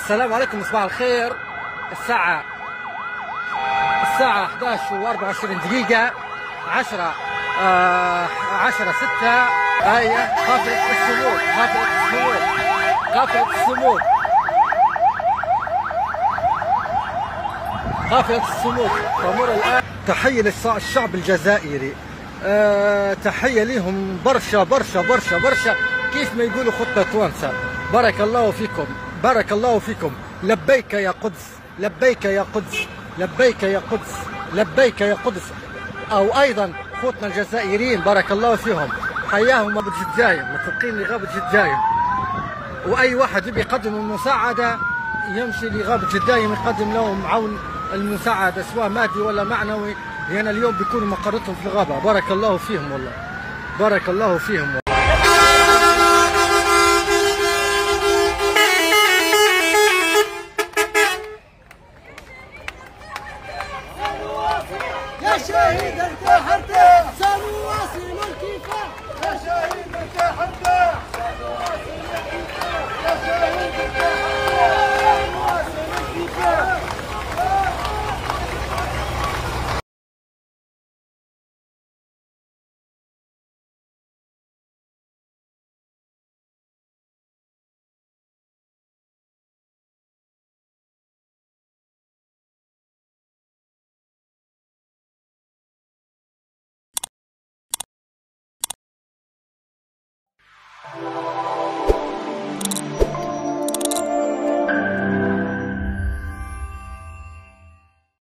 السلام عليكم، صباح الخير. الساعة 11:24 دقيقة، 10 6. هيا قافلة الصمود، قافلة الصمود، قافلة الصمود، قافلة الصمود تمر الآن. تحية للشعب الجزائري، تحية لهم برشا برشا برشا برشا، كيف ما يقولوا خطة توانسة. بارك الله فيكم، بارك الله فيكم. لبيك يا قدس، لبيك يا قدس، لبيك يا قدس، لبيك يا قدس. او ايضا خوتنا الجزائريين بارك الله فيهم، حياهم غابة جدايم، متفقين لغابة جدايم. واي واحد يبي يقدم المساعدة يمشي لغابة جدايم يقدم لهم عون المساعدة، سواء مادي ولا معنوي، لان اليوم بيكونوا مقرتهم في الغابة. بارك الله فيهم والله، بارك الله فيهم والله. يا شهيد ارتاح ارتاح، سنواصل الكفاح. يا شهيد ارتاح ارتاح، سنواصل الكفاح. يا شهيد ارتاح ارتاح، سنواصل الكفاح.